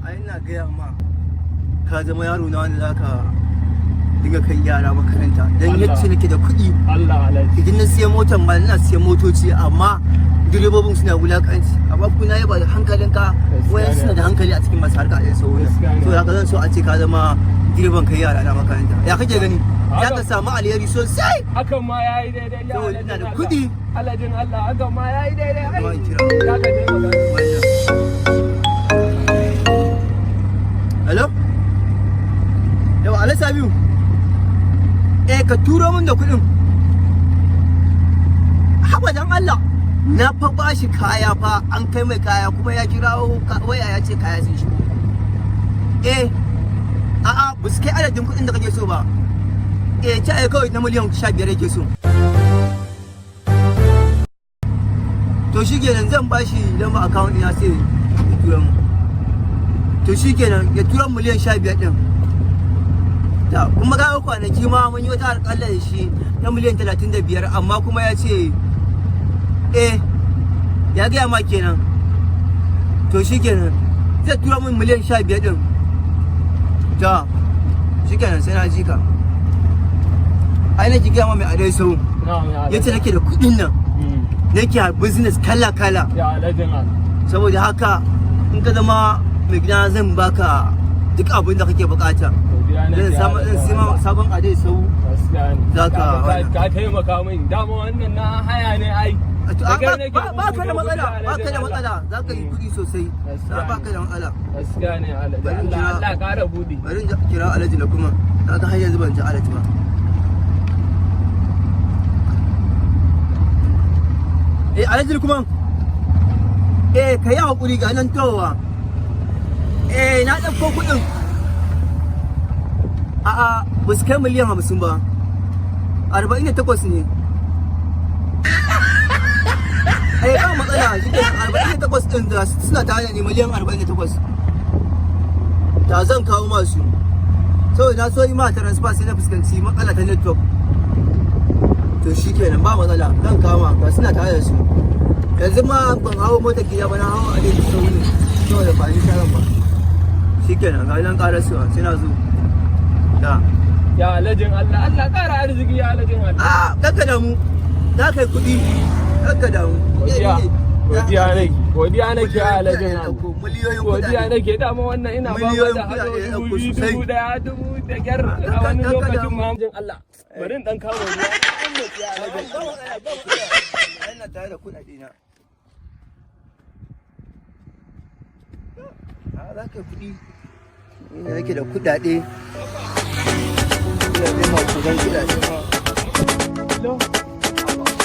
Ai ina gaya ma, ka zama yaro na wanda zaka dinga kai yara makaranta dan Allah. Yacce nake da kuɗi. Allah, Alhaji. Idan na siya motar ma, ina siyan motoci, amma direbobin suna wulakanci, amma kuna yaba da hankalinka. Gaskiya Wayan ne. suna da hankali a cikin masu harka a sau. Gaskiya ne. To haka zan so a ce ka zama direban kai yara na makaranta. Ya kake gani? Za ka Haka. samu alheri sosai. Hakan ma yayi daidai ya To, Alhajin ina da Allah. kuɗi. Alhajin Allah, hakan ma yayi daidai ai. Zuwa in kira. Ya ka taimaka. Wannan. Hello? Yau Alhaji Sabiu. Eh, ka turo min da kuɗin. Haba dan Allah. Na fa bashi kaya fa, an kai mai kaya kuma ya kirawo waya ya ce kaya sun shigo. Eh, a'a, ba su kai adadin kuɗin da kake so ba. Eh, ta ai kawai na miliyan 15 yake so. To shi kenan, zan bashi lamba account ɗina sai ya tura mu. To shi kenan, ya tura miliyan 15 ɗin. Ta kuma ga kwanaki ma mun yi wata alƙalla da shi na miliyan 35, amma kuma ya ce eh, ya gaya ma kenan. To shi kenan, zai tura min miliyan 15 ɗin. Ta shi kenan, sai na ji ka. Ai nake gaya ma mai adai sau. Na'am ya Yace Alhaji. nake da kuɗin nan. Nake a business kala kala. Ya Alhajin Allah. Saboda haka in ka zama mai gida, zan baka duk abin da kake bukata. Godiya nake, Zan samu, zan Alhajin sai ma Allah. sabon adai sau. Gaskiya ne. Za ka wannan. Ka taimaka min. Dama wannan na haya ne ai. To, Da a, kai ba nake ba ka da kuɗi, matsala, ba ka da Alhajin Allah. matsala, za ka yi kuɗi sosai. Gaskiya Ba ne. ka da matsala. Gaskiya ne, Alhaji. Bari in Allah kira- Allah ƙara buɗi. Bari in kira Alhaji na kuma na ga har yanzu ban ji Alhaji ba. Eh, Alhaji kuma, eh, ka yi hakuri, ga nan towa. Eh, na ɗauko kuɗin. A'a, ba su kai miliyan 50 ba, 48 ne. Eh, ba matsala, shi ke 48 ɗin da suna tare ne, miliyan 48 ta zan kawo masu, saboda na so yi ma transfer sai na fuskanci matsala ta network. To shi kenan, ba matsala, zan kawo ma, ga suna tare da su. Yanzu ma ban hawo motar gida ba, na hawo a daidai sau ne saboda ba ni sharan ba. Shi kenan, ga nan karasuwa, sai na zo da. Ya Alhajin Allah, Allah ƙara arziki ya Alhajin Allah. A, kakka damu, za ka yi kuɗi, kakka damu. Godiya. Godiya nake. Godiya nake ya Alhajin Allah. Miliyoyin Godiya kuɗaɗe. nake, dama wannan ina ba Miliyoyin da kuɗaɗe hado ya dubu ɗauko biyu, sosai. 1000, dubu da kyar a wani Kakka lokacin damu. ma. Alhajin Allah. Bari in dan kama ruwa. Dan motsi ya Alhajin Allah. Ina tare da kuɗaɗe na. A, za ka yi kuɗi. Ni da nake da kuɗaɗe. Kuɗaɗe makudan kuɗaɗe ma.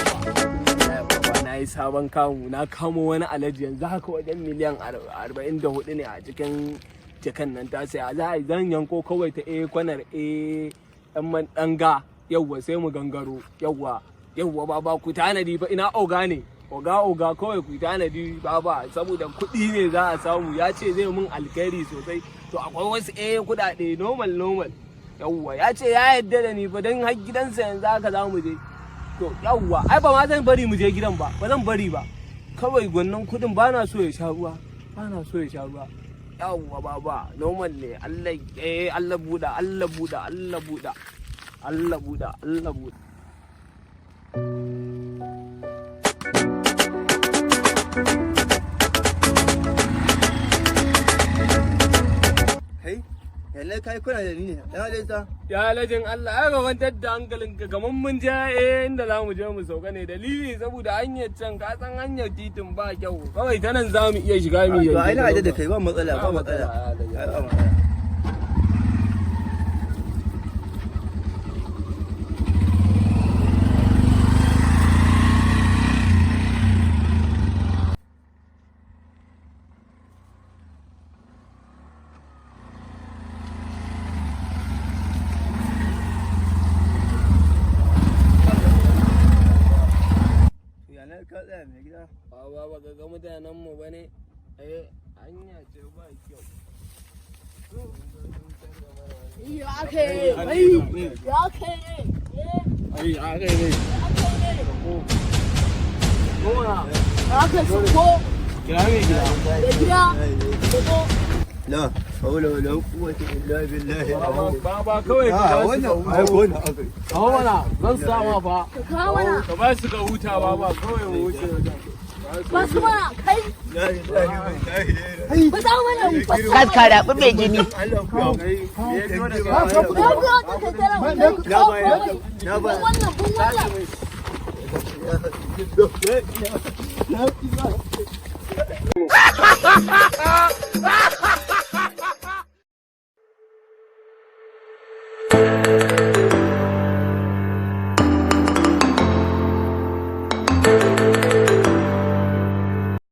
Baba, na yi sabon kamu, na kamo wani alaji yanzu haka wajen miliyan 44 ne a cikin jakan nan ta saya. Za a yi, zan yanko kawai ta kwanar dan man danga. Yawwa, sai mu gangaro. Yawwa yawwa baba, ku tanadi fa. Ina oga ne? Oga, oga, kawai ku tanadi baba, saboda kuɗi ne za a samu. Ya ce zai mun alkhairi sosai. To akwai wasu kuɗaɗe normal normal. Yawwa, ya ce ya yarda da ni fa, don har gidansa yanzu haka za mu je. To yawwa, ai ba ma zan bari mu je gidan ba, ba zan bari ba. Kawai wannan kuɗin ba na so ya sha ruwa, ba na so ya sha ruwa. Yawwa baba, normal ne. Allah, Allah buɗa, Allah buɗa, Allah buɗa, Allah buɗa, Allah buɗa. Kai, yanzu kai kuna da ni ne. Dan Alisa. Ya Alhajin Allah, ai ka kwantar da hankalinka, kamar mun je inda za mu je mu sauka ne. Dalili saboda hanyar can, ka san hanyar titin ba kyau, kawai ta nan za mu iya shiga mu To ai na yanke. yarda da kai, ba matsala, ba Ba matsala. matsala, Ai ba matsala. Baba, baka ga mutanen mu bane? Eh, hanya ce ba kyau. Ya aka yi, ai, ya aka yi, Ai, aka yi ne. ya aka yi ko Kira mai gida. da gida, ko La haula wala quwwata illa billahi. Baba, kawai ka Ah, ba su. wannan ai wannan aka yi. Kawo mana, zan sama fa. ka kawo mana, Ka ba su ka huta, baba, kawai mu wuce wajen. ba su mana, kai, La ilaha illallah. ba za mana, ba su Kar ka raɓi mai jini. Allah ku Kai, me ya biyo daga Na baya? Ya biyo ta kai tara, kai, kawo komai. Na Bun ba. wannan, bun wannan. Na.